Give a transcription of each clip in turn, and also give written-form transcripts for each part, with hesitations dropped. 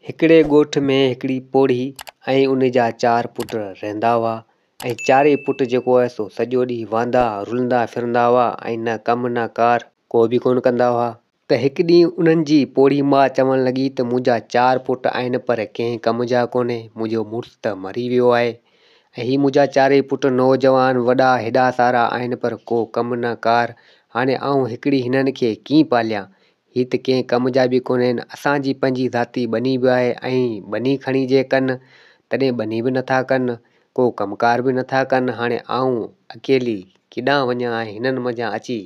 هڪڙي ڳوٺ ۾ هڪڙي پوڙهي ۽ ان جا چار پٽ رهندا هئا ۽ چارئي پٽ جيڪو هئس سو سڄو ڏينهن واندا رلندا ڦرندا هئا ۽ نه ڪم نه ڪار ڪو به ڪونه ڪندا هئا. ته هڪ ڏينهن انهن جي پوڙهي ماء چوڻ لڳي ته منهنجا چار پٽ آهن پر ڪنهن ڪم جا ڪونهي، منهنجو مڙس ته مري ويو آهي ۽ هي منهنجا چارئي پٽ نوجوان وڏا هيڏا سارا آهن پر ڪو ڪم نه ڪار، هاڻي آئون هڪڙي هنن کي ڪيئن پاليان، هي ته ڪنهن ڪم جا به ڪونهن. اسان جي پنهنجي ذاتي ٻني به آهي ۽ ٻني کڻي جي ڪن، تڏهن ٻني به نٿا ڪن، ڪو ڪم ڪار به نٿا ڪن. هاڻي آئون اڪيلي ڪيڏانهن وڃان ۽ هنن منجهان اچي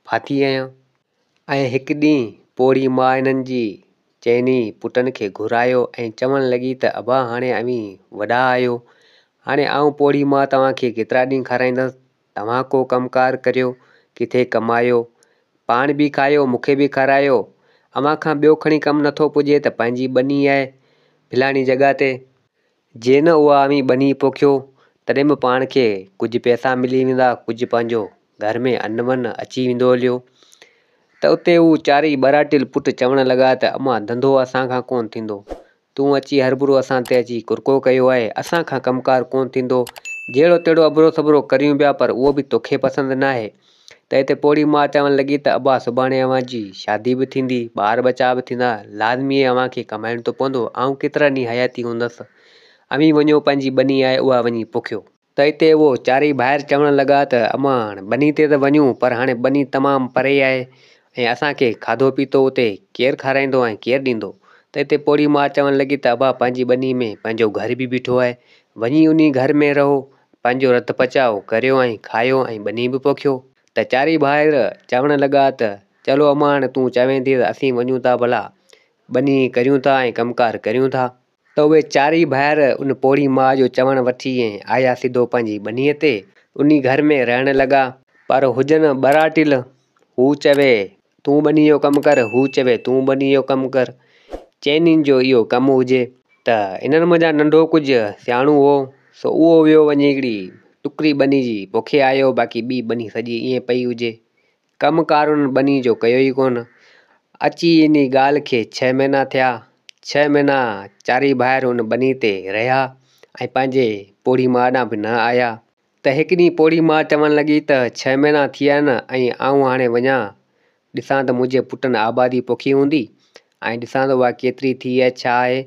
ڦاٿي آهيان. ۽ هڪ ڏينهن پوڙهي ماء هنن جي چئني پٽن کي گهرايو ۽ چوڻ لڳي ته ابا هاڻي اوهين وڏا آهيو، هاڻي آئون پوڙهي ماء توهان کي ڪيترا ڏينهن کارائيندس؟ توهان ڪو ڪم ڪار ڪريو، ڪٿي ڪمايو، پاڻ به کايو، مون کي به کارايو. اوهان کان ٻيو کڻي ڪم نٿو پڄي ته پنهنجي ٻني آهي فلاڻي جڳهه تي. جي نه اها اوهين ٻني پوکيو، تڏهن به پاڻ کي ڪجهه پئسا ملي ويندا، ڪجهه پنهنجو گهر ۾ ان ون اچي ويندو هليو. ته اتي هو چارئي ٻراٽيل پٽ چوڻ لڳا ته امان ڌنڌو اسان کان ڪونه ٿيندو. تون اچي هرڀرو اسان تي اچي ڪرڪو ڪيو آهي، اسان کان ڪم ڪار ڪونه ٿيندو، جهڙو تهڙو اڀرو سڀرو ڪريون پيا پر اهو به توکي پسند ناهي. ته هتي پوڙهي ماء چوڻ لڳي ته ابا سڀاڻي اوهان جي شادي به ٿيندي، ٻار ٻچا به ٿيندا، لازمي اوهان کي ڪمائڻو ته پوندو، آئون ڪيترا ڏينهن حياتي هوندس، اوهين وڃو پنهنجي ٻني آهي اها وڃي پوکيو. ته اتي اهو چارئي ڀائر چوڻ لڳا ته امان ٻني تي ته وڃون پر هاڻي ٻني تمام پري آهي ۽ اسان کي کاڌو پيتو اتي ڪير کارائيندو ۽ ڪير ڏيندو؟ ته اتي پوڙهي ماء چوڻ لڳي ته ابا پنهنجي ٻني ۾ پنهنجو گهر به بيٺو آهي، وڃي انهي گهر ۾ رهو، پنهنجو رڌ پچاء ڪريو ۽ کايو ۽ ٻني به پوکيو. ته چارئي ڀائر چوڻ لڳا ته چلو امان تون چوين ٿي ته اسين وڃون ٿا ڀلا ٻني ڪريون ٿا ۽ ڪم ڪار ڪريون ٿا. ته اهي چارئي ڀائر ان پوڙهي ماء جو چوڻ وٺي ۽ آيا سڌو پنهنجي ٻنيء تي، انهي گهر ۾ رهڻ لڳا. پر هجن ٻراٽيل، هو چوي، تون ٻنيء جو ڪم ڪر، هو چوي، تون ٻنيء جو ڪم ڪر. چئني جو اهو ڪم هجي. ته انهن منجهان ننڍو ڪجهه سياڻو هو، سو اهو ويو وڃي هڪڙي ٽڪري ٻني جي پوکي آيو، باقي ٻي ٻني سڄي ائين پئي هجي. ڪم ڪار انهن ٻنهي جو ڪيو ئي ڪونه. اچي انهي ڳالهه کي ڇهه مهينا ٿيا. ڇهه مهينا چارئي ڀائر ان ٻني تي رهيا ۽ پنهنجي پوڙهي ماء ڏانهن به نه آيا. ته هڪ ڏينهن پوڙهي ماء چوڻ لڳي ته ڇهه مهينا ٿيا آهن ۽ آئون هاڻي وڃان ڏسان ته منهنجي پٽن آبادي پوکي هوندي ۽ ڏسان ته اها ڪيتري ٿي آهي ڇا آهي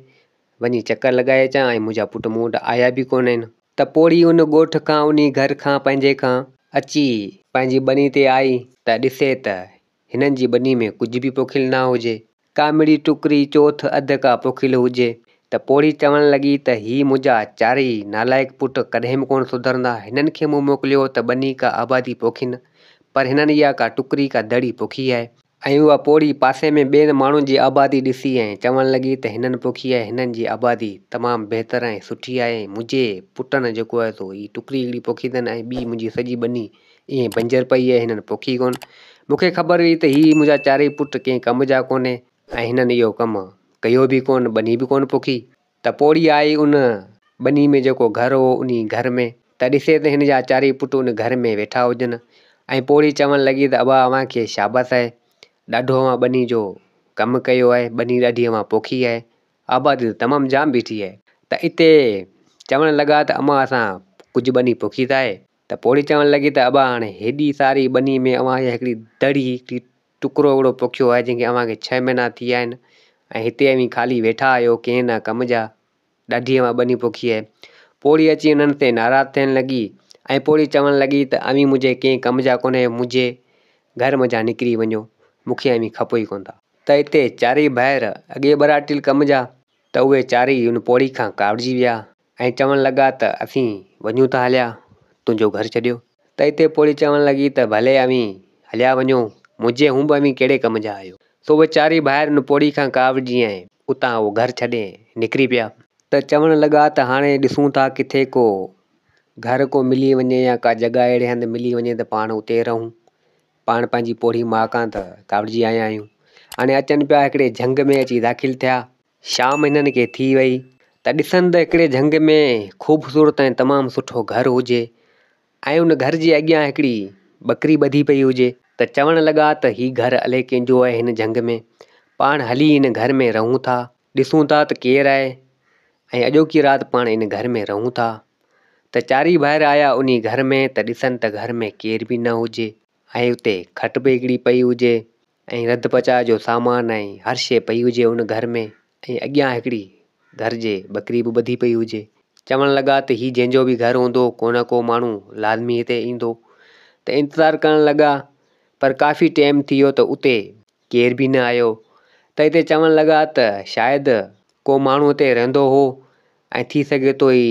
وڃي چڪر لڳائي اچان ۽ منهنجا پٽ مون وٽ آيا به ڪونهن. ته پوڙهي ان ڳوٺ کان انهي گهر کان پنهنجي کان اچي پنهنجي ٻني تي آئي ته ڏسي ته هنن جي ٻني ۾ ڪجهه به پوکيل نه هجي. ڪا مڙئي ٽڪري چوٿ اڌ ڪا پوکيل هجي ته پوڙهي چوڻ لڳي ته هي منهنجا چارئي نالائق پٽ ڪڏهن به ڪونه سڌرندا هنن کي مون موڪليو ته ٻني ڪا آبادي پوکين پر هنن اها ڪا ٽڪري ڪا دڙي پوکي آهي. ۽ اها پوڙهي پاسي ۾ ٻين ماڻهن جي آبادي ڏسي ۽ چوڻ لڳي ته هنن پوکي آهي، هنن جي آبادي تمام بهتر ۽ سٺي آهي ۽ منهنجي پٽن جيڪو آهي سو هي ٽڪري هڪڙي پوکي اٿن ۽ ٻي منهنجي سڄي ٻني ائين بنجر پئي آهي هنن پوکي ڪونه. مون کي خبر هئي ته هي منهنجا چارئي پٽ ڪنهن ڪم جا ڪونهي ۽ هنن اهو ڪم ڪيو به ڪونه، ٻني به ڪونه پوکي. ته پوڙهي آئي ان ٻني ۾ جيڪو گهر هو انهي گهر ۾ ته ڏسي ته هن جا چارئي پٽ ان گهر ۾ ويٺا هجن ۽ پوڙهي چوڻ لڳي ته ابا اوهان کي شابس آهي ڏاڍو اوهان ٻني جو ڪم ڪيو آهي ٻني ڏاڍي اوهان پوکي آهي آبادي ته تمام جام بيٺي آهي ته اتي چوڻ لڳا ته امان اسان ڪجهه ٻني پوکي ته آهي ته پوڙهي چوڻ لڳي ته ابا هاڻي هيڏي ساري ٻني ۾ اوهان اها هڪڙي دڙي هڪڙي ٽڪرو اهڙو پوکيو آهي جنهن کي اوهان کي ڇهه مهينا ٿي ويا آهن ۽ هتي اوهين خالي ويٺا آهيو ڪنهن نه ڪم جا ڏاڍي اوهان ٻني پوکي آهي. پوڙهي اچي انهن تي ناراض ٿيڻ لڳي ۽ پوڙهي چوڻ لڳي ته اوهين منهنجي ڪنهن ڪم جا ڪونه آهيو منهنجي گهر منجهان نڪري وڃو مون کي اوهين کپو ئي ڪونه ٿا. ته اتي چارئي ڀائر اڳي ٻراٽيل ڪم جا ته اهي چارئي ان پوڙهي کان ڪاوڙجي ويا ۽ چوڻ لڳا ته اسين وڃون ٿا هليا، تنهنجو گهر ڇڏيو. ته اتي پوڙهي چوڻ لڳي ته ڀلي اوهين هليا وڃو، منهنجي هون به اوهين ڪهڙي ڪم جا آهيو. سو اهي چارئي ڀائر ان پوڙهي کان ڪاوڙجي ۽ اتان اهو گهر ڇڏي نڪري پيا. ته چوڻ لڳا ته هاڻي ڏسون ٿا ڪٿي ڪو گهر ڪو ملي وڃي يا ڪا جڳهه اهڙي هنڌ ملي وڃي ته پاڻ اتي رهون. پاڻ پنهنجي پوڙهي ماء کان ته ڪاوڙجي آيا آهيون. هاڻي اچن پيا هڪڙي جهنگ ۾ اچي داخل ٿيا. شام هنن کي ٿي وئي ته ڏسن ته هڪڙي جهنگ ۾ خوبصورت ۽ تمام سٺو گهر هجي ۽ ان گهر جي اڳيان هڪڙي ٻڪري ٻڌي پئي هجي ته چوڻ لڳا ته هي گهر الائي ڪنهن جو آهي هن جهنگ ۾ پاڻ هلي هن گهر ۾ رهون ٿا. ڏسون ٿا ته ڪير آهي ۽ اڄوڪي رات پاڻ ان گهر ۾ رهون ٿا. ته چارئي ڀائر آيا انهي گهر ۾ ته ڏسن ته گهر ۾ ڪير به نه هجي ۽ اتي کٽ به هڪڙي پئي هجي ۽ رڌ پچاء جو سامان ۽ هر شيء پئي هجي ان گهر ۾ ۽ اڳيان هڪڙي گهر جي ٻڪري به ٻڌي پئي هجي. چوڻ لڳا ته هي جنهن جو به گهر هوندو ڪو نه ڪو ماڻهو لازمي هتي ايندو ته انتظار ڪرڻ لڳا پر ڪافي ٽيم ٿي ويو ته اتي ڪير به نه آيو ته هتي چوڻ لڳا ته شايد ڪو ماڻهو هتي رهندو هو ۽ ٿي سگهي ٿو هي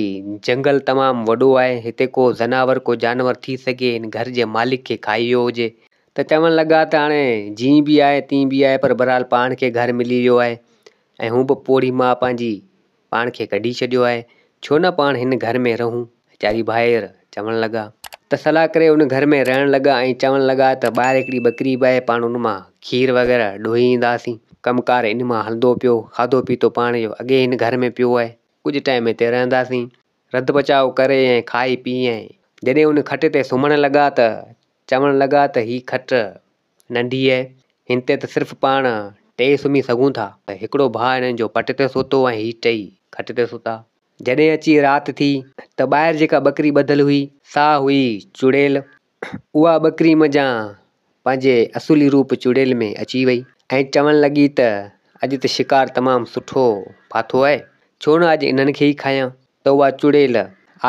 جهنگل تمام وڏو آهي هتي ڪو زناور ڪو جانور ٿي سگهي هن گهر جي مالڪ کي کائي ويو هجي ته چوڻ لڳا ته هاڻي جيئن به آهي تيئن به آهي پر بهرحال پاڻ کي گهر ملي ويو آهي ۽ هون به پوڙهي ماء پنهنجي پاڻ کي ڪڍي ڇڏيو آهي ڇو نه پاڻ هن گهر ۾ رهون چارئي ڀائر چوڻ لڳا ته صلاح ڪري ان گهر ۾ رهڻ لڳا ۽ چوڻ لڳا ته ٻاهر هڪڙي ٻڪري به آهي پاڻ ان مان کير وغيره ڏوهي اينداسين. ڪم ڪار ان مان هلندو پيو، کاڌو پيتو پاڻ جو اڳي هن گهر ۾ پيو آهي، ڪجهه ٽائيم هتي رهنداسين. رڌ پچاء ڪري ۽ کائي پي ۽ جڏهن ان کٽ تي سمهڻ لڳا ته چوڻ لڳا ته هي کٽ ننڍي آهي، هن تي ته صرف پاڻ ٽي سمهي سگهون ٿا. هڪڙو ڀاء هنن جو پٽ تي ستو ۽ هي ٽئي کٽ تي ستا. جڏهن اچي رات ٿي ته ٻاهر جيڪا ٻڪري ٻڌل هئي، سا هئي چڙيل. اها ٻڪري منجهان پنهنجي اصولي روپ چڙيل ۾ اچي وئي ۽ چوڻ لڳي ته اڄ ته شڪار تمام سٺو ڦاٿو آهي، ڇو نه اڄ انهن کي ئي کايان. ته اها چڙيل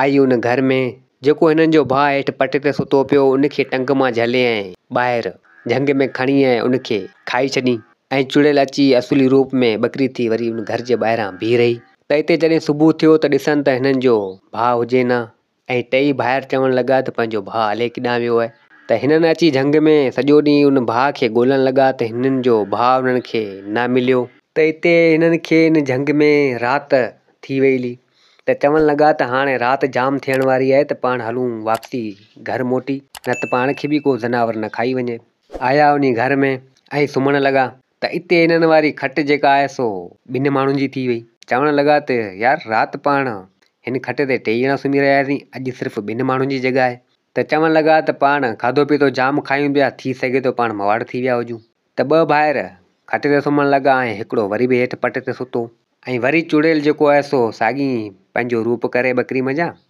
آئي ان گهر ۾، جيڪو هنن جو ڀاء هيٺ پٽ تي ستو پيو هو، ان کي ٽنگ مان جهلي ۽ ٻاهر جهنگ ۾ کڻي ۽ ان کي کائي ڇڏين ۽ چڙيل اچي اصولي روپ ۾ ٻڪري ٿي وري ان گهر جي ٻاهران بيهي رهي. ته اتي جڏهن صبح ٿيو ته ڏسن ته هنن جو ڀاء هجي نه ۽ ٽئي ڀائر چوڻ لڳا ته پنهنجو ڀاء الائي ڪيڏانهن ويو آهي ته هنن اچي جهنگ ۾ سڄو ڏينهن ان ڀاء کي ڳولڻ لڳا ته هنن جو ڀاء انهن کي نه مليو. ته اتي هنن کي ان جهنگ ۾ رات ٿي وئي هلي ته چوڻ لڳا ته هاڻي رات جام ٿيڻ واري آهي ته پاڻ هلون واپسي گهر موٽي نه ته پاڻ کي به ڪو زناور نه کائي وڃي. آيا انهي گهر ۾ ۽ سمهڻ لڳا. ته اتي هنن واري کٽ جيڪا آهي سو ٻن ماڻهن جي ٿي وئي. چوڻ لڳا ته يار رات پاڻ هن کٽ تي ٽيئي ڄڻا سمهي رهياسين اڄ صرف ٻن ماڻهن جي جڳهه آهي. ته چوڻ لڳا ته پاڻ کاڌو پيتو جام کايون پيا ٿي سگهي ٿو پاڻ مواڙ ٿي ويا هجون. ته ٻه ڀائر کٽ تي سمهڻ لڳا ۽ هڪڙو وري به هيٺ پٽ تي ستو. ۽ وري چڙيل جيڪو آهي سو ساڳي پنهنجو روپ ڪري ٻڪري منجهان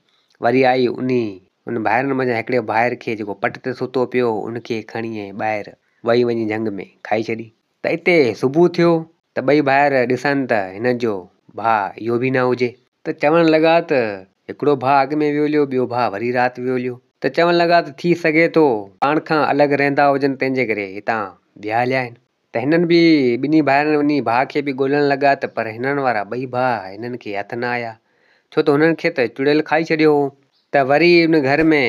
وري آئي انهي ان ڀائرن منجهان هڪڙي ڀائر کي جيڪو پٽ تي ستو پيو هو ان کي کڻي ۽ ٻاهر وئي وڃي جهنگ ۾ کائي ڇڏي. ته اتي صبح ٿيو ته ٻئي ڀائر ڏسن ته هنن جو ڀاء اهو به نه هجي. ته چوڻ لڳا ته هڪڙو ڀاء اڳ ۾ ويو هليو ٻيو ڀاء وري رات ويو هليو. ته چوڻ لڳا ته ٿي سگهي ٿو پاڻ کان الڳ رهندا هجن تنهن جي ڪري هتان ويا هليا آهن. ته هنن به ٻنهي ڀائرن انهي ڀاء کي به ڳولڻ لڳا ته پر هنن وارا ٻئي ڀاء هنن کي هٿ نه آيا. ڇو ته هنن کي ته چڙيل کائي ڇڏيو هو. ته وري ان گهر ۾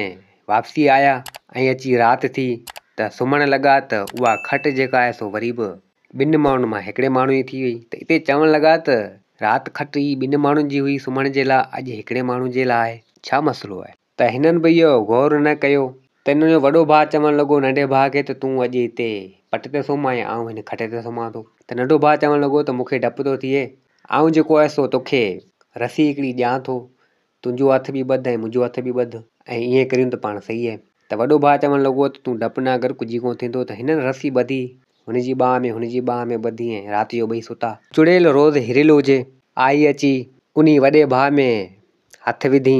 واپسي آيا ۽ اچي رات ٿي ته سمهڻ لڳا ته اها کٽ جيڪا آهي سو وري به ٻن ماڻهن مان هڪڙي ماڻهو جي ٿي وئي ته اتي چوڻ لڳا ته رات کٽ ئي ٻن ماڻهن جي هئي سمهڻ جي لاء اڄ هڪڙي ماڻهو جي لاء آهي ڇا مسئلو آهي؟ ته هنن به اهو غور نه ڪيو ته هنن جو وڏو ڀاء چوڻ لڳو ننڍي ڀاء کي ته تون اڄ هتي پٽ تي سمهه ۽ آئون هن کٽ تي سمهان ٿو ته ننڍو ڀاء چوڻ لڳو ته مون کي ڊپ ٿو ٿئي آئون جيڪو آهي سو توکي رسي هڪڙي ڏيان ٿو تنهنجو هٿ به ٻڌ ۽ منهنجو هٿ به ٻڌ ۽ ائين ڪريون ته پاڻ صحيح آهي. ته وڏو ڀاء چوڻ لڳو ته تون ڊپ نه ڪر ڪجهه ئي ڪونه ٿيندو ته هنن رسي ٻڌي هن جي ٻانهن ۾ هن جي ٻانهن ۾ ٻڌي ۽ رات جو ٻئي ستا. چڙيل روز هريل هجي. آئي اچي انهي وڏي ڀاء ۾ هٿ وڌي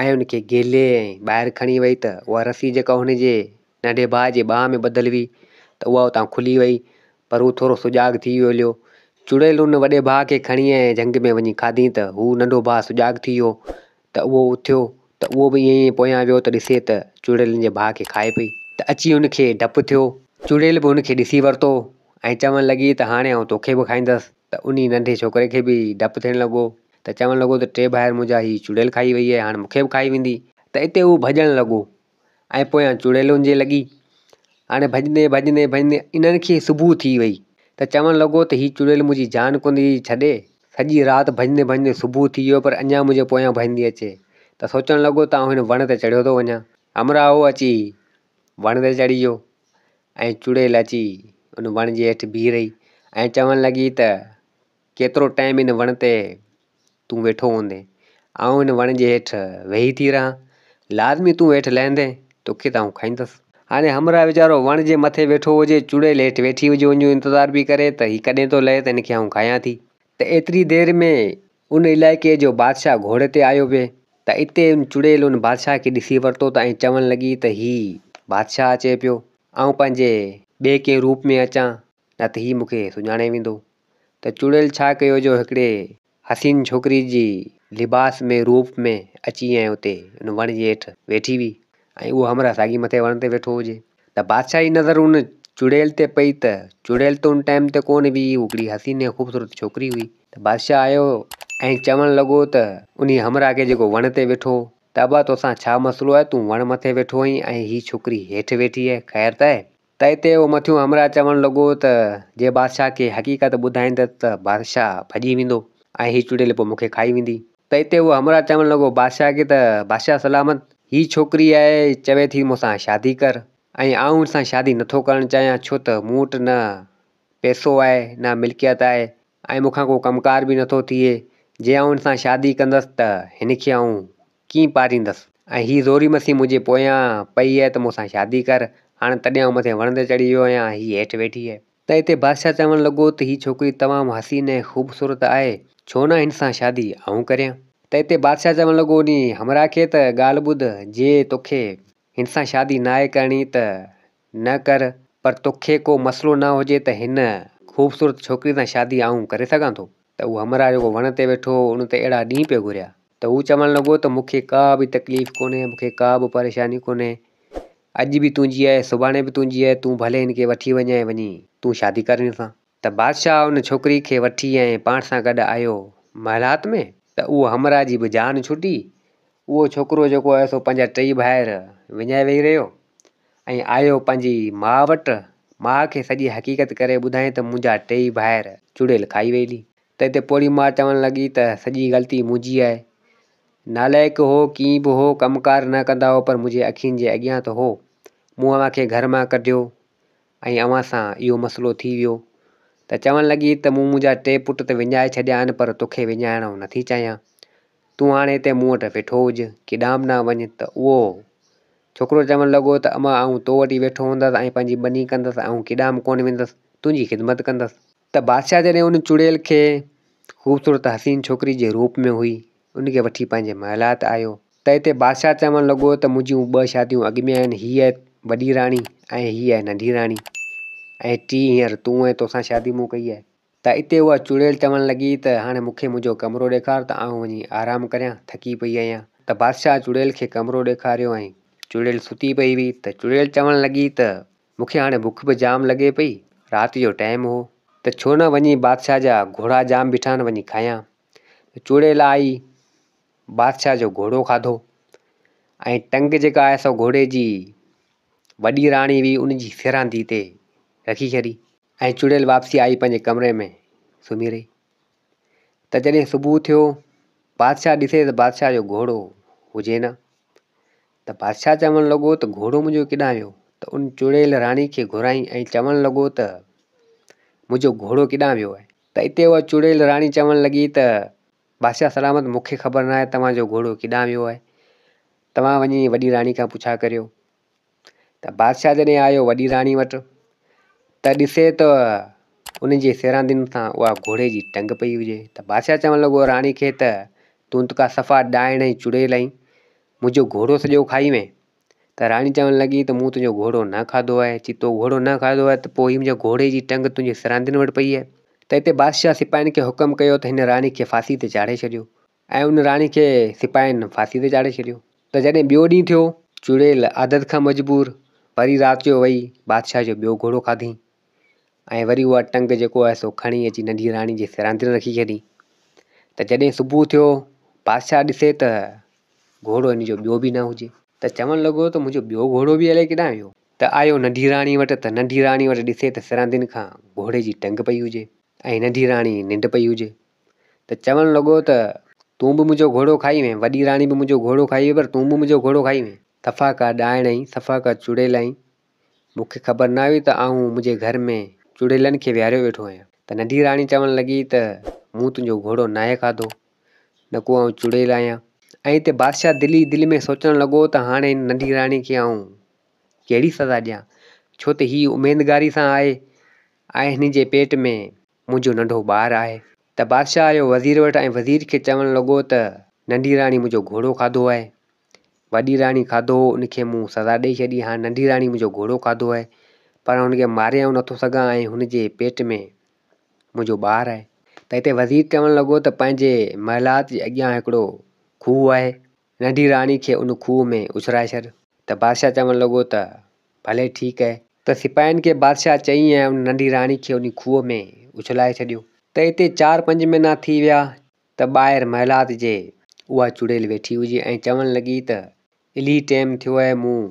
۽ ان کي گهلي ۽ ٻاهر کڻي وئي ته اها رسي جيڪا هن جي ننڍي ڀاء جي ٻانهن ۾ ٻڌل هئي ته اها اتان کلي وئي پر هو ٿورو سجاڳ ٿي ويو هليو. چڙيل ان وڏي ڀاء کي کڻي ۽ جهنگ ۾ وڃي کاڌي ته هو ننڍو ڀاء سجاڳ ٿي ويو ته اهو اٿيو ته اهو به ائين ئي پويان ويو ته ڏسي ته چڙيل هن جي ڀاء کي کائي پئي ته اچي هن کي ڊپ ٿيو. چڙيل به هن کي ڏسي ورتو ۽ چوڻ لڳي ته هاڻي آئون توکي به کائيندس ته انهي ننڍي ڇوڪري کي به ڊپ ٿيڻ لڳو ته چوڻ لڳو ته ٽي ڀائر منهنجا هي چڙيل کائي وئي آهي هاڻي مون کي به کائي ويندي ته اتي هو ڀڄڻ لڳو ۽ پويان چڙيلن جي لڳي. هاڻي ڀڄندي ڀڄندي ڀڄندي انهن کي صبح ٿي وئي ته چوڻ لڳو ته هي چڙيل منهنجي جان ڪونه ٿي ڇڏي. سڄي رات ڀڄندي ڀڄندي صبح ٿي ويو پر اڃا منهنجي پويان ڀڄندي اچي ته سوچڻ لڳو ته آئون هن وڻ تي چڙهيو ٿو وڃان. همراهه هو اچي وڻ تي چڙهي ويو ۽ چڙيل اچي ان وڻ جي هيٺ بيهي رهي ۽ چوڻ لڳي ته ڪيترو ٽائيم هن وڻ تي تون ويٺو هوندين. آئون هن وڻ جي هيٺ ويهي ٿي رهان. لازمي تون هيٺ لهندين، توکي ته آئون کائيندس. هاڻي همراهه ويچارو وڻ جي مٿي ويٺو هجي، چڙيل هيٺ ويٺي هجي، ان جو انتظار پئي ڪري ته هي ڪڏهن ٿو لهي ته هن کي آئون کايان ٿي. ته ايتري دير ۾ ان علائقي جو بادشاهه گهوڙي تي آيو پئي ته اتي ان چڙيل ان بادشاهه کي ڏسي ورتو ته ۽ چوڻ لڳي ته هي بادشاهه اچي پيو، آئون پنهنجي ٻئي ڪنهن روپ ۾ اچان نه ته هي مون کي سڃاڻي ويندو. ته چڙيل ڇا ڪيو جو هڪڙي حسين ڇوڪري جي لباس ۾ روپ ۾ اچي ۽ اتي ان وڻ جي هيٺ ويٺي هئي ۽ اهو همراهه ساڳي مٿي وڻ تي ويٺو هجي ته بادشاهه جي نظر ان چڙيل تي پئي ته چڙيل ته ان ٽائيم تي ڪونه هئي هو هڪڙي حسين ۽ خوبصورت ڇوڪري هئي ته بادشاهه آيو ۽ چوڻ لڳو ته انهي همراهه کي جيڪو وڻ تي ويٺو هو ته ابا توسان ڇا مسئلو آهي تون وڻ مٿي ويٺو آهين ۽ هي ڇوڪري هيٺ ويٺي آهي خير ته آهي؟ تنهن تي اهو مٿيون همراهه چوڻ لڳو ته جي بادشاهه کي حقيقت ٻڌائيندس ته بادشاهه ڀڄي ويندو ۽ هي چڙيل پوء مون کي کائي ويندي. تنهن تي اهو همراهه چوڻ لڳو بادشاهه کي ته بادشاهه سلامت هي ڇوڪري آهي چوي ٿي مون سان شادي ڪر ۽ آئون هن سان شادي نٿو ڪرڻ چاهيان ڇو ته مون وٽ نه پئسو آهي نه ملڪيت آهي ۽ مون کان ڪو ڪم ڪار به نٿو ٿئي جي آئون هن سان شادي ڪندس ته هن کي آئون ڪيئن پاريندس ۽ هي زوري مسي منهنجي پويان پئي آهي ته مون سان شادي ڪر، هاڻي تڏهن آئون مٿي وڻ تي چڙهي ويو آهيان، هي هيٺ ويٺي آهي. ته اتي بادشاهه چوڻ لڳو ته هي ڇوڪري تمام حسين ۽ خوبصورت آهي، ڇو نه هن سان شادي آئون ڪريان. ته اتي بادشاهه چوڻ لڳو انهي همراهه کي ته ڳالهه ٻڌ، جي توکي هن سان شادي ناهي ڪرڻي ته نه ڪر، پر توکي ڪو مسئلو نه هجي ته هن خوبصورت ڇوڪري سان شادي آئون ڪري سگهان ٿو؟ ته اهو همراهه جيڪو وڻ تي ويٺو هو، ان تي اهڙا ڏينهن پئي گهريا ته هو چوڻ لڳو ته مون کي ڪا به تڪليف ڪونهي، مون کي ڪا به پريشاني ڪونهي، اڄ به تنهنجي آهي، سڀاڻي به تنهنجي آهي، تون ڀلي هن کي وٺي وڃ ۽ وڃي تون شادي ڪر هن سان. ته بادشاهه ان ڇوڪري کي وٺي ۽ پاڻ سان گڏ آيو محلات ۾، ته اهو همراهه جي به جان ڇٽي. اهو ڇوڪرو جيڪو آهي سو پنهنجا ٽئي ڀائر وڃائي ويهي رهيو ۽ آيو پنهنجي ماء وٽ. ماء کي سڄي حقيقت ڪري ٻڌائين ته منهنجا ٽيئي ڀائر چڙيل کائي ويئي هلي. ته هتي پوڙهي ماء چوڻ لڳي ته سڄي غلطي منهنجي آهي. نالائق هو، ڪيئن به هو، ڪم ڪار نه ڪندا هو پر منهنجي اکين جي اڳيان ته هو. مون اوهان کي گهر مان ڪڍيو ۽ اوهان سان اهو مسئلو ٿي ويو. ته چوڻ لڳي ته مون منهنجا ٽي پٽ ته وڃائي ڇڏيا آهن پر توکي وڃائڻ آئون نٿي چاهيان. تون هاڻي هتي مون وٽ ويٺو هج، ڪيڏانهن به نه وڃ. ته اهو ڇوڪرو چوڻ لڳو ته امان آئون تو وٽ ئي ويٺو هوندس ۽ پنهنجي ٻني ڪندس، آئون ڪيڏانهن به ڪونه ويندس، تنهنجي خدمت ڪندس. ته بادشاهه جڏهن ان چڙيل کي خوبصورت حسين ڇوڪري جي روپ ۾ هئي، ان کي وٺي پنهنجي محلات آيو. ته اتي بادشاهه چوڻ لڳو ته منهنجيون ٻه شاديون اڳ ۾ آهن، هيء آهي وڏي راڻي ۽ هيء آهي ننڍي راڻي ۽ ٽين هينئر تون ۽ توسان شادي مون ڪئي آهي. ته اتي اها چڙيل چوڻ لڳي ته هاڻي مون کي منهنجو ڪمرو ڏيکار ته آئون وڃي آرام ڪريان، ٿڪي پئي آهيان. ته بادشاهه چڙيل کي ڪمرو ڏيکاريو ۽ چڙيل ستي پئي هئي ته چڙيل چوڻ لڳي ته مون کي هاڻي بک به جام لڳي پئي، رات جو ٽائيم هو ته ڇو نه وڃي بادشاهه جا گهوڙا جام بيٺا آهن وڃي کايان. ته چڙيل آئي بادشاهه جو گهوڙو کاڌو ۽ ٽنگ جيڪا آهي سو گهوڙي جي وڏي راڻي هئي ان جي سيراندي تي رکي ڇڏي ۽ چڙيل واپسي آئي پنهنجي ڪمري ۾ سمهي رهي. ته جڏهن صبح ٿيو بادشاهه ڏسي ته بادشاهه جو گهوڙو هجي نه. ته بادشاهه چوڻ لڳو ته گهوڙو منهنجو ڪيڏانهن ويو؟ ته ان چڙيل راڻي کي گهرائين ۽ چوڻ لڳو ته منهنجو گهوڙو ڪيڏانهن ويو آهي؟ ته اتي اها چڙيل راڻي چوڻ لڳي ته بادشاهه سلامت مون کي خبر ناهي توهان جو گهوڙو ڪيڏانهن ويو آهي؟ توهان وڃي وڏي راڻي کان پڇا ڪريو. ته بادشاهه جڏهن آيو وڏي راڻي وٽ ته ڏسي ته ان جي سيراندين سان اها گهوڙي جي ٽنگ پئي هجي ته بادشاهه چوڻ لڳو راڻي کي ته تون ته ڪا صفا ڏائڻ ۽ چڙيل آهين منهنجو گهوڙو سڄو کائي وئين ته راڻي چوڻ لڳي ته مون تنهنجو گهوڙو نه کاڌو آهي چي تو گهوڙو نه کاڌو آهي ته پوء هي منهنجي گهوڙي جي ٽنگ تنهنجي سراندين وٽ پئي آهي ته اتي بادشاهه سپاهين کي حڪم ڪيو ته هن راڻي کي ڦاسي تي چاڙهي ڇڏيو ۽ ان راڻي کي سپاهين ڦاسي تي چاڙهي ڇڏيو ته جڏهن ٻيو ڏينهن ٿيو. چڙيل عادت کان مجبور وري رات جو وئي بادشاهه جو ٻيو گهوڙو کاڌئين ۽ وري اها ٽنگ جيڪو آهي سو کڻي اچي ننڍي راڻي جي سراندين رکي ڇڏي ته جڏهن صبح ٿيو بادشاهه ڏسي ته گهوڙو هن جو ٻيو به نه هجي. ته چوڻ لڳو ته منهنجو ٻيو گهوڙو به الائي ڪيڏانهن ويو. ته آيو ننڍي راڻي وٽ ته ننڍي راڻي وٽ ڏسي ته سراندين کان گهوڙي جي ٽنگ پئي هجي ۽ ننڍي راڻي ننڊ پئي هجي. ته چوڻ لڳو ته تون به منهنجو گهوڙو کائي وئين، وڏي راڻي به منهنجو گهوڙو کائي وئي پر تون به منهنجو گهوڙو کائي وئين. صفا ڪا ڏائڻ آهين، صفا ڪا چڙيل آهين، مون کي خبر نه هئي ته آئون منهنجي گهر ۾ چڙيلن کي ويهاريو ويٺو آهيان. ته ننڍي راڻي چوڻ لڳي ته مون تنهنجو گهوڙو ناهي کاڌو، نه ڪو آئون چڙيل آهيان. ۽ اتي بادشاهه دل ئي دل ۾ سوچڻ لڳو ته هاڻي هن ننڍي راڻي کي آئون ڪهڙي سزا ڏيان، ڇو ته هي اميدگاري سان آهي ۽ هن جي پيٽ ۾ منهنجو ننڍو ٻار آهي. ته بادشاهه آيو وزير وٽ ۽ وزير کي چوڻ لڳو ته ننڍي راڻي منهنجو گهوڙو کاڌو آهي. وڏي راڻي کاڌو هو ان کي مون سزا ڏئي ڇڏي، هاڻ ننڍي راڻي منهنجو گهوڙو کاڌو آهي پر هن کي ماري آئون نٿو سگهان ۽ هن جي پيٽ ۾ منهنجو ٻار آهي. ته هتي وزير چوڻ لڳو ته پنهنجي محلات جي اڳيان هڪڙو کوهه آهي، ننڍي راڻي کي ان کوهه ۾ اڇلائي ڇڏ. ته بادشاهه چوڻ لڳو ته ڀلي ٺيڪ آهي. ته سپاهين کي بادشاهه چئي ۽ ان ننڍي راڻي کي ان کوهه ۾ اڇلائي ڇڏيو. ته اتي چار پنج مهينا ٿي ويا ته ٻاهر محلات جي اها چڙيل ويٺي هجي ۽ چوڻ لڳي ته الهي ٽيم ٿيو آهي مون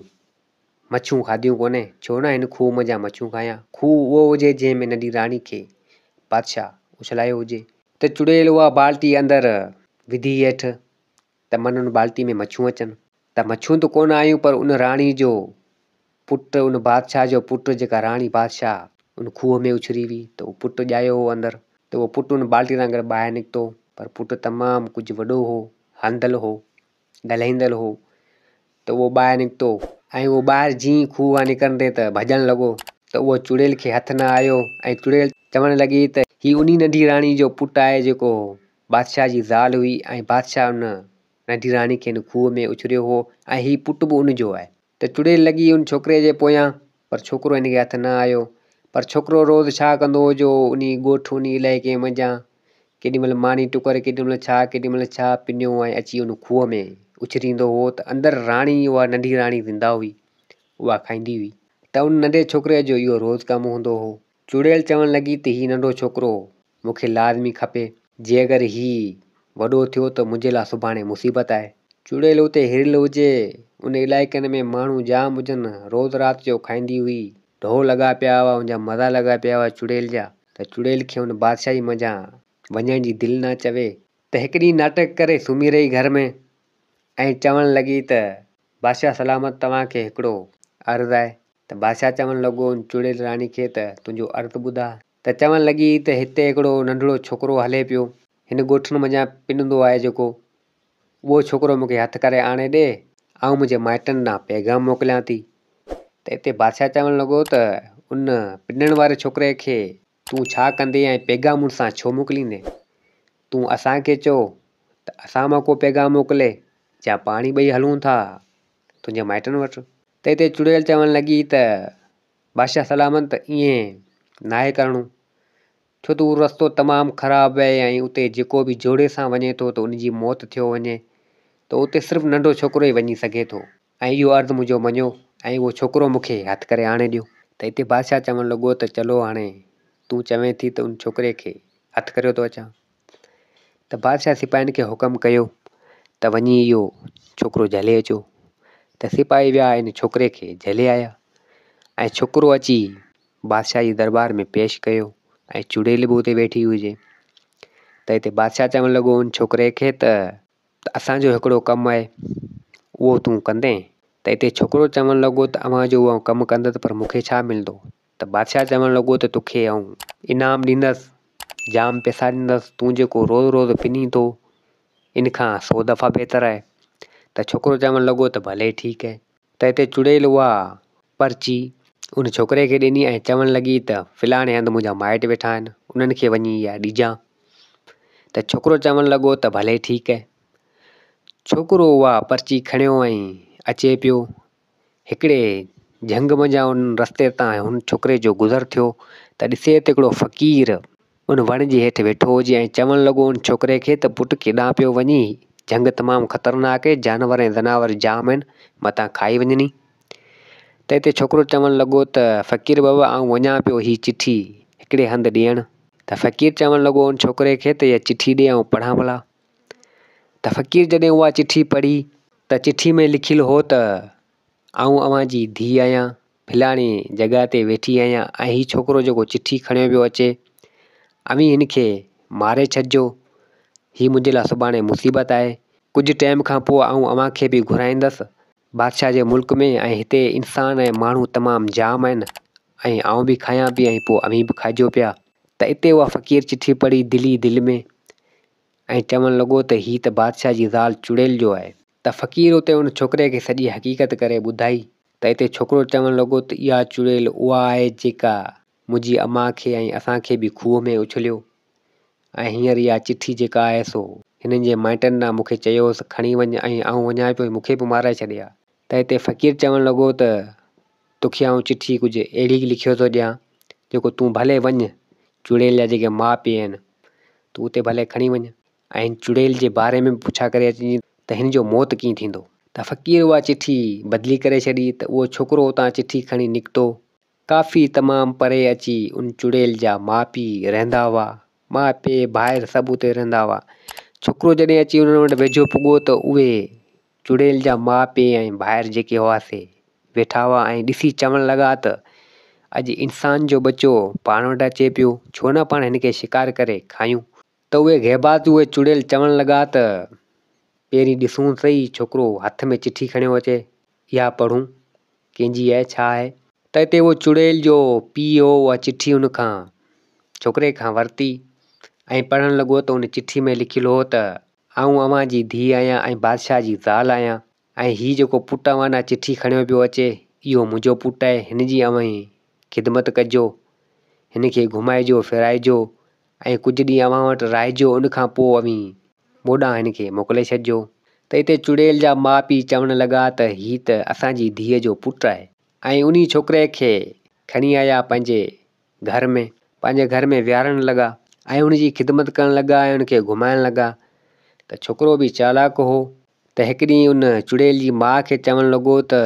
مڇيون کاڌيون ڪونهي، ڇو نه هن کوهه منجهان مڇيون کايان. کوهه اهو هجي جنهن ۾ ننڍي راڻي کي بادشاهه اڇلايو هجي. ته چڙيل اها بالٽي اندر وڌي هيٺ ته من ان بالٽي ۾ مڇيون اچن. ته مڇيون ته ڪونه آيون پر ان راڻي جو پٽ، ان بادشاهه جو پٽ جيڪا راڻي بادشاهه ان کوهه ۾ اڇري هئي ته اهو پٽ ڄايو هو اندر ته اهو پٽ ان بالٽي سان گڏ ٻاهر نڪتو پر پٽ تمام ڪجهه وڏو هو، هلندل هو، ڳالهائيندل هو ته اهو ٻاهر نڪتو ۽ اهو ٻاهر جيئن ئي کوهه مان نڪرندي ته ڀڄڻ لڳو ته اهو چڙيل کي هٿ نه آيو ۽ چڙيل چوڻ لڳي ته هي انهي ننڍي راڻي جو پٽ آهي جيڪو بادشاهه جي زال هئي ۽ بادشاهه ان ننڍي راڻي کي ان کوهه ۾ اڇريو هو ۽ هي پٽ به ان جو آهي. ته چڙيل لڳي ان ڇوڪري جي پويان پر ڇوڪرو هن کي هٿ نه آيو. پر ڇوڪرو روز ڇا ڪندو هو جو انهي ڳوٺ انهي علائقي منجهان ڪيڏي مهل ماني ٽڪر ڪيڏي مهل ڇا ڪيڏي مهل ڇا پنيو ۽ اچي ان کوهه ۾ اڇريندو هو ته اندر راڻي اها ننڍي راڻي زنده هئي اها کائيندي هئي. ته ان ننڍي ڇوڪري جو اهو روز ڪم هوندو هو. چڙيل چوڻ لڳي ته هي ننڍو ڇوڪرو مون کي لازمي کپي، جي اگر هي وڏو ٿيو ته منهنجي لاء سڀاڻي مصيبت آهي. چڙيل اتي هريل هجي، ان علائقن ۾ ماڻهو جام هجن، روز رات جو کائيندي هئي، ڍو لڳا پيا هئا، ان جا مزا لڳا پيا هئا چڙيل جا، ته چڙيل کي ان بادشاهي منجهان وڃڻ جي دل نه چوي، ته هڪ ڏينهن ناٽڪ ڪري سمهي رهي گهر ۾ ۽ چوڻ لڳي ته بادشاهه سلامت توهان کي هڪڙو عرض آهي. ته بادشاهه چوڻ لڳو ان چڙيل راڻي کي ته تنهنجو عرض ٻڌاء. ته چوڻ لڳي ته هتي هڪڙو ننڍڙو ڇوڪرو هلي پيو، هن ڳوٺن منجهان پنندو آهي جيڪو، اهو ڇوڪرو مون کي هٿ ڪري آڻي ڏي، آئون منهنجي مائٽن ڏانهن پيغام موڪليان ٿي. ته اتي بادشاهه چوڻ لڳو ته ان پنڻ واري ڇوڪري کي تون ڇا ڪندين ۽ پيغام ان سان ڇو موڪليندين؟ تون اسان کي چئو ته اسان مان ڪو پيغام موڪلي، يا پاڻ ئي ٻئي هلون ٿا تنهنجي مائٽن وٽ. ته اتي چڙيل چوڻ لڳي ته بادشاهه سلامت ائين ناهي ڪرڻو، ڇو ته اهو رستو تمام خراب آهي ۽ اتي جيڪو به جوڙي سان وڃي ٿو ته ان جي موت ٿيو وڃي ته اتي صرف ننڍو ڇوڪرو ئي وڃي سگهي ٿو ۽ اهو عرض منهنجو مڃو ۽ اهو ڇوڪرو مون کي هٿ ڪري آڻي ڏيو. ته اتي بادشاهه چوڻ لڳو ته چلو هاڻي تون چوين ٿي ته ان ڇوڪري کي هٿ ڪريو ٿو اچان. ته بادشاهه سپاهين کي حڪم ڪيو ته وڃي اهو ڇوڪرو جهلي اچو ته سپاهي ويا ان ڇوڪري کي جهلي آيا ۽ ڇوڪرو اچي بادشاهه جي دربار ۾ پيش ڪيو ۽ چڙيل به اتي ويٺي هجي ته هتي بادشاهه چوڻ لڳو ان ڇوڪري کي ته اسانجو هڪڙو ڪم آهي اهو تون ڪندين ته هتي ڇوڪرو چوڻ لڳو ته اوهان جو اهو ڪم ڪندس پر مون کي ڇا ملندو ته بادشاهه چوڻ لڳو ته توکي آئون انعام ڏيندس، جام پئسا ڏيندس، تون جيڪو روز روز پنين ٿو، ان کان سو دفعا بهتر آهي. ته ڇوڪرو چوڻ لڳو ته ڀلي ٺيڪ آهي. ته هتي چڙيل اها پرچي ان ڇوڪري کي ڏني ۽ چوڻ لڳي ته فلاڻي هنڌ منهنجا مائٽ ويٺا آهن، انهن کي وڃي اها ڏجان. ته ڇوڪرو چوڻ لڳو ته ڀلي ٺيڪ آهي. ڇوڪرو اها پرچي کڻيو ۽ اچي پيو. هڪڙي جهنگ منجهان ان رستي تان هن ڇوڪري جو گذر ٿيو ته ڏسي ته هڪڙو فقير ان وڻ جي هيٺ ويٺو هجي ۽ چوڻ لڳو ان ڇوڪري کي ته پٽ ڪيڏانهن پيو وڃين جهنگ تمام خطرناڪ آهي جانور ۽ زناور جام آهن متان کائي وڃني ته هتي ڇوڪرو چوڻ لڳو ته فقير بابا آئون وڃان پيو هي چٺي هڪڙي هنڌ ڏيڻ ته فقير چوڻ لڳو ان ڇوڪري کي ته اها چٺي ڏي آئون پڙهان ڀلا ته فقير جڏهن اها چٺي پڙهي ته چٺي ۾ لکيل هو ته آئون اوهان جي ڌيء آهيان، فلاڻي جڳهه تي ويٺي آهيان ۽ هي ڇوڪرو جيڪو چٺي کڻيو پيو اچي، اوهين هن کي ماري ڇڏجو، هي منهنجي لاء سڀاڻي مصيبت آهي، ڪجهه ٽيم کان پوء آئون اوهان کي به گهرائيندس بادشاهه جي ملڪ ۾ ۽ هتي انسان ۽ ماڻهو تمام جام آهن ۽ آئون به کايان پئي ۽ پوء اوهين به کائجو پيا. ته اتي اها فقير چٺي پڙهي دل ئي دل ۾. ۽ چوڻ لڳو ته هي ته بادشاهه جي زال چڙيل جو آهي. ته فقير اتي ان ڇوڪري کي سڄي حقيقت ڪري ٻڌائي ته اتي ڇوڪرو چوڻ لڳو ته اها چڙيل اها آهي جيڪا منهنجي امان کي ۽ اسان کي به کوهه ۾ اڇليو ۽ هينئر اها چٺي جيڪا آهي سو هنن جي مائٽن ڏانهن مون کي چيو هوس کڻي وڃ ۽ آئون وڃان پيو مون کي به مارائي ڇڏي ها. ته هتي فقير چوڻ لڳو ته توکي آئون چٺي ڪجهه اهڙي لکيو ٿو ڏيان جيڪو تون ڀلي وڃ چڙيل جا جيڪي ماء پيء آهن تون اتي ڀلي کڻي وڃ ۽ هن چڙيل جي باري ۾ به پڇا ڪري اچجين ته هن جو موت ڪيئن ٿيندو. ته فقير اها چٺي بدلي ڪري ڇڏي ته اهو ڇوڪرو اتان چٺي کڻي نڪتو. ڪافي تمام پري اچي ان چڙيل جا ماء پيء رهندا هئا. ماء پيء ڀائر سڀ اتي رهندا هئا. ڇوڪرو جڏهن اچي انهن وٽ ويجهو پڳو ته اهي چڙيل جا ماء پيء ۽ ڀائر جيڪي هئا سي ويٺا هئا ۽ ڏسي چوڻ لڳا ته اڄ انسان جو ٻچو پاڻ وٽ اچي پيو، ڇو نه پاڻ هن کي شڪار ڪري کايون. ته اهي غيبات اهي چڙيل چوڻ لڳا ته پهرين ڏسون سهي ڇوڪرو هٿ ۾ چٺي کڻيو اچي، اها پڙهون ڪنهن جي آهي ڇا آهي؟ ته اتي اهو چڙيل جو پيء هو اها چٺي ان کان ڇوڪري کان ورتي ۽ پڙهڻ لڳو ته ان چٺي ۾ لکيل هو ته آئون اوهان جي ڌيء آهيان ۽ بادشاهه جي زال آهيان ۽ هي جيڪو پٽ اوهان ڏانهن چٺي کڻيو پيو اچي، اهو منهنجو پٽ آهي، هن جي اوهين خدمت ڪجو، هن کي گهمائجو ڦيرائجو ۽ ڪجهه ڏينهن اوهان وٽ رهائجو، ان کان پوء اوهين مون ڏانهن هن کي موڪلي ڇڏجو. ته اتي چڙيل جا ماء پيء چوڻ لڳا ته هي ته اسان جي ڌيء جو پٽ آهي. ۽ انهي ڇوڪري کي کڻي آيا پنهنجي گهر ۾ پنهنجي گهر ۾ ويهارڻ لڳا ۽ ان جي خدمت ڪرڻ لڳا ۽ ان کي گهمائڻ لڳا ته ڇوڪرو به چالاڪ هو ته هڪ ڏينهن ان چڙيل جي ماء کي چوڻ لڳو ته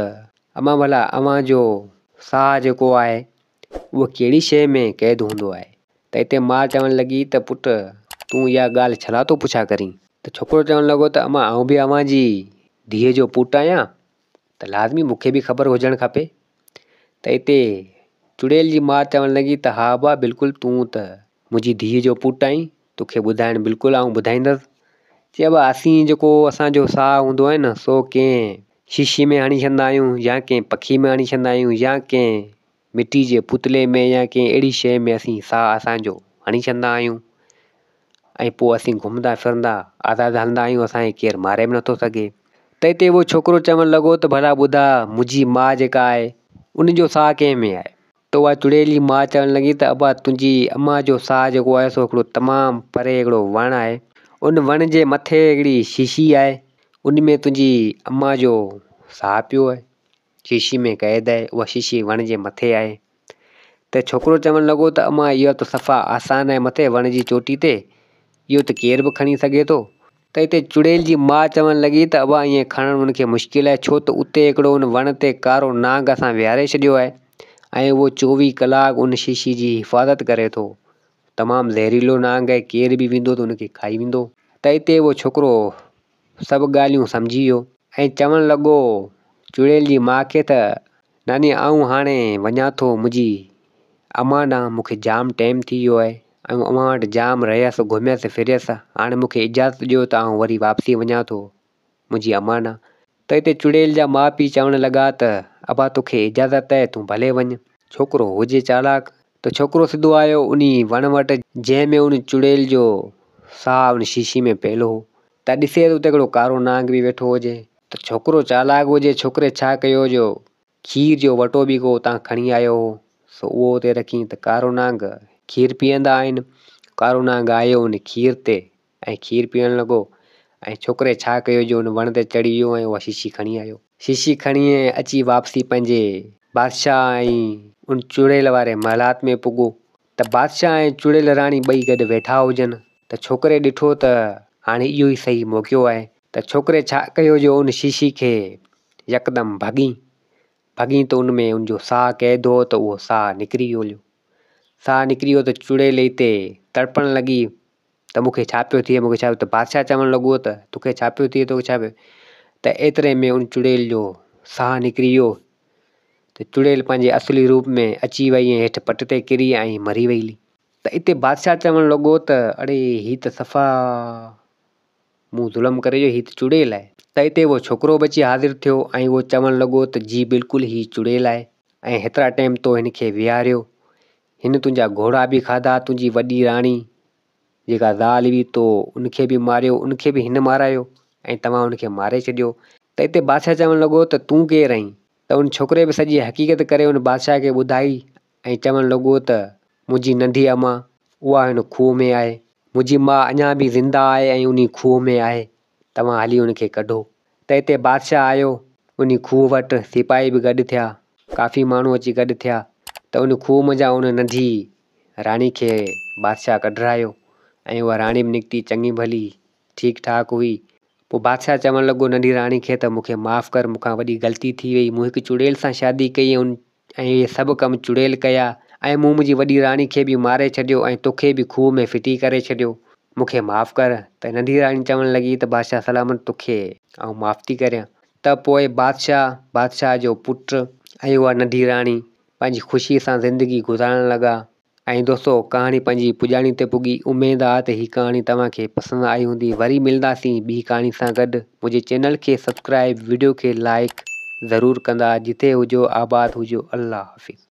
امان ڀلا اوهان جو ساهه جيڪو آهي اهو ڪهڙي شيء ۾ قيد هوندو آهي ته اتي ماء چوڻ لڳي ته پٽ تون اها ڳالهه ڇلا ٿو پڇا ڪرين ته ڇوڪرو چوڻ لڳو ته امان آئون به اوهان جي ڌيء جو پٽ آهيان ته لازمي مون کي به خبر هجڻ کپي ته اتي چڙيل جي ماء چوڻ لڳي ته ها ابا بلڪل تون ته منهنجي ڌيء جو پٽ آهين توکي ٻڌائڻ بلڪل آئون ٻڌائيندس. چي ابا اسين جيڪو اسان جو ساهه هوندو آهي نه سو ڪنهن شيشي ۾ هڻي ڇڏندا آهيون يا ڪنهن پکي ۾ هڻي ڇڏندا آهيون يا ڪنهن مٽي جي پتلي ۾ يا ڪنهن اهڙي شيء ۾ اسين ساهه اسان جو هڻي ڇڏندا آهيون ۽ پوء اسين گهمندا ڦرندا آزاد هلندا آهيون اسان کي ڪير ماري به نٿو سگهي. ته اتي اهو ڇوڪرو چوڻ لڳو ته ڀلا ٻڌاء منهنجي ماء جيڪا آهي ان جو ساهه ڪنهن ۾ آهي؟ ته اها چڙيل جي ماء چوڻ لڳي ته ابا تنهنجي امان جو ساهه جيڪو آهي سو هڪڙو تمام پري هڪڙو وڻ آهي ان وڻ جي مٿي هڪڙي شيشي آهي ان ۾ تنهنجي امان جو ساهه پيو آهي شيشي ۾ قيد آهي اها شيشي وڻ جي مٿي آهي ته ڇوڪرو چوڻ لڳو ته امان اهو ته صفا آسان آهي مٿي وڻ جي چوٽي تي اهو ته ڪير به کڻي سگهي ٿو ته اتي چڙيل جي ماء چوڻ لڳي ته ابا ائين کڻڻ ان کي مشڪل آهي ڇو ته اتي هڪڙو ان وڻ تي ڪارو نانگ اسان ويهاري ڇڏيو آهي ۽ اهو 24 ڪلاڪ ان شيشي جي حفاظت ڪري ٿو تمام زهريلو نانگ آهي ڪير به ويندو ته ان کي کائي ويندو ته اتي اهو ڇوڪرو سڀ ڳالهيون سمجهي ويو ۽ چوڻ لڳو چڙيل جي ماء کي ته ناني آئون هاڻي وڃان ٿو منهنجي امان ڏانهن مون کي جام ٽيم ٿي ويو آهي ۽ اوهان وٽ جام رهيس گهميس ڦريس هاڻي مون کي اجازت ڏيو ته آئون وري واپسي وڃان ٿو منهنجي امان ڏانهن ته اتي چڙيل جا ماء پيء چوڻ لڳا ته ابا توکي اجازت آهي تون ڀلي وڃ. ڇوڪرو هجي چالاڪ ته ڇوڪرو سڌو آيو انهي وڻ وٽ جنهن ۾ ان چڙيل جو ساهه ان شيشي ۾ پيل هو ته ڏسي ته اتي هڪڙو ڪارو نانگ به ويٺو هجي ته ڇوڪرو چالاڪ هجي ڇوڪري ڇا ڪيو جو کير جو وٽو به ڪو اتان کڻي آيو هو سو اهو اتي رکين ته ڪارو نانگ کير پيئندا آهن ڪارو نانگ آيو ان کير تي ۽ کير پيئڻ لڳو ۽ ڇوڪري ڇا ڪيو جو ان وڻ تي چڙهي ويو ۽ اها شيشي کڻي آيو. شيشي کڻي ۽ اچي واپسي پنهنجي بادشاهه ۽ ان چڙيل واري محلات ۾ پڳو ته بادشاهه ۽ چڙيل راڻي ٻئي گڏ ويٺا هجن ته ڇوڪري ڏٺو ته هاڻي اهو ئي صحيح موقعو آهي ته ڇوڪري ڇا ڪيو جو ان شيشي کي يڪدم ڀڳي ڀڳي ته ان ۾ ان جو ساهه قيد هو ته اهو ساهه نڪري ويو هليو. ساهه نڪري ويو ته چڙيل اتي تڙپڻ لڳي ته مون کي ڇا پيو ٿئي، مون کي ڇا پيو ته بادشاهه چوڻ لڳو ته توکي ڇا پيو ٿئي، توکي ڇا پيو ته ايتري ۾ ان چڙيل جو ساهه نڪري ويو ته چڙيل پنهنجي اصلي روپ ۾ اچي وئي ۽ هيٺ پٽ تي ڪري ۽ مري وئي هلي. ته اتي بادشاهه چوڻ لڳو ته اڙي هي ته صفا مون ظلم ڪري ويو، هي ته چڙيل آهي. ته اتي اهو ڇوڪرو به اچي حاضر ٿيو ۽ اهو چوڻ لڳو ته جي بلڪل هي چڙيل آهي ۽ هيترا ٽيم تو هن کي ويهاريو هن تنهنجا گهوڙا به کاڌا، تنهنجي وڏي راڻي جيڪا زال هئي تو ان کي به ماريو، ان کي به هن مارايو ۽ توهان ان کي ماري ڇڏيو. ته اتي بادشاهه چوڻ لڳو ته تون ڪير آهين؟ ته ان ڇوڪري به سڄي حقيقت ڪري ان بادشاهه کي ٻڌائي ۽ چوڻ لڳو ته منهنجي ننڍي امان اها هن کوهه ۾ آهي. منهنجي ماء اڃا به زنده آهي ۽ انهي کوهه ۾ آهي، توهان هلي ان کي ڪڍو. ته اتي بادشاهه آيو، انهي کوهه وٽ سپاهي به گڏ ٿيا، ڪافي ماڻهو اچي گڏ ٿيا ته ان کوهه منجهان ان ننڍي راڻي کي بادشاهه ڪڍرايو ۽ اها راڻي به نڪتي چڱي ڀلي ٺيڪ ٺاڪ هئي. پوء بادشاهه چوڻ لڳو ننڍي راڻي کي ته مون کي معاف ڪر، مون کان وڏي غلطي ٿي وئي، مون هڪ چڙيل سان شادي ڪئي ۽ ۽ اهي سڀ ڪم چڙيل ڪيا ۽ مون منهنجي وڏي راڻي کي به ماري ڇڏيو ۽ توکي به کوهه ۾ ڦٽي ڪري ڇڏيو. مون کي معاف ڪر. ته ننڍي راڻي چوڻ لڳي ته بادشاهه سلامت توکي آئون معاف ٿي ڪريان. ته پوء بادشاهه، بادشاهه جو پٽ ۽ اها ننڍي راڻي پنهنجي خوشيء سان زندگي گذارڻ لڳا. ۽ دوستو ڪهاڻي پنهنجي پڄاڻي تي پڳي اميد آ ته هي ڪهاڻي توهان کي پسند آئي هوندي وري ملنداسين ٻي ڪهاڻي سان گڏ منهنجي چينل کي سبسڪرائب وڊيو کي لائيڪ ضرور ڪندا جتي هجو آباد هجو الله حافظ.